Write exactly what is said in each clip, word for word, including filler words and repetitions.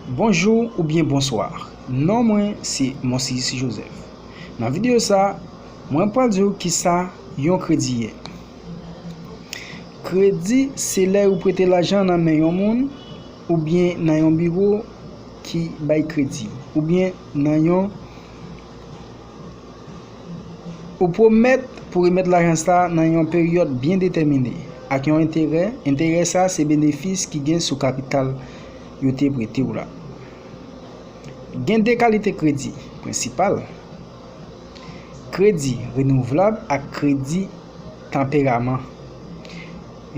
Bonjou oubyen bonswa. Non mwen se Monsius Joseph. Nan videyo sa, mwen pral di w kisa yon kredi ye. Kredi se lè ou prete lajan nan men yon moun oubyen nan yon biwo ki bay kredi oubyen nan yon Ou pwomèt pou remèt lajan sa nan yon peryòd byen detèmine, ak yon enterè. Enterè sa se benefis ki gen sou kapital yo te prete w la. Gen de kalite kredi prensipal: kredi renouvlab ak kredi tanperaman.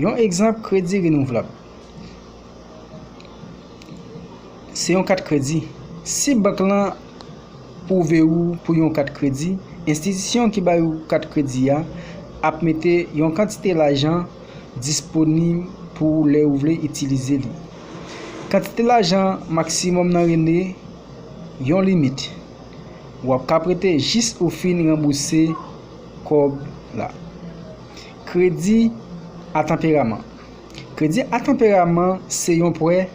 Yon egzanp kredi renouvlab se yon kat kredi. Si bank lan ouvè ou pou yon kat kredi, enstitisyon ki bay ou kat kredi a ap mete yon kantite lajan disponib pou ou lè ou vle itilize li. Kantite lajan maksimòm nan rele yon limit. W ap ka prete jis ou fin ranbouse kòb la. Kredi a tanperaman. Kredi a tanperaman se yon prè.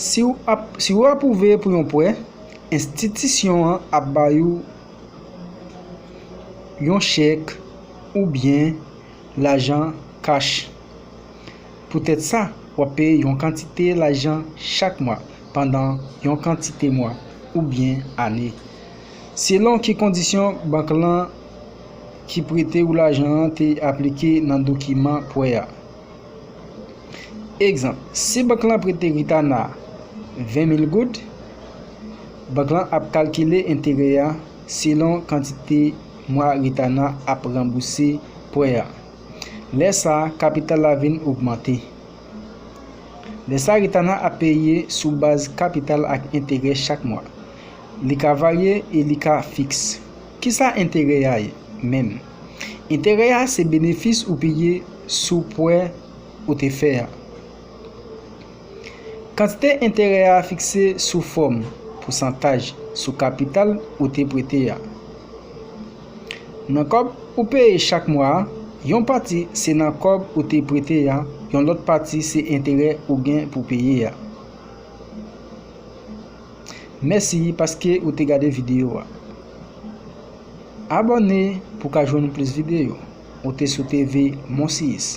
Si w ap, si w apwouve pou yon prè, enstitisyon an ap bay ou yon chèk oubyen lajan kach. Poutèt sa, w ap peye yon kantite lajan chak mwa pandan yon kantite mwa oubyen ane, selon ki kondisyon bank lan ki prete ou lajan an te aplike nan dokiman prè a. Egzanp, si bank lan prete Ritana ven mil goud, bank lan ap kalkile enterè a selon kantite mwa Ritana ap ranbouse prè a. Lè sa a, kapital la vin ogmante. Lè sa a, Ritana ap peye sou baz kapital ak enterè chak mwa. Li ka varye e li ka fiks. Kisa enterè a ye menm? Enterè a se benefis ou peye sou prè ou te fè a. Kantite enterè a fikse sou fòm pousantaj sou kapital ou te prete a. Nan kòb ou peye chak mwa a, yon pati se nan kòb ou te prete a, yon lòt pati se enterè ou gen pou peye a. Mèsi paske ou te gade videyo a. Abòne pou ka jwenn plis videyo. Ou te sou T V Monsius.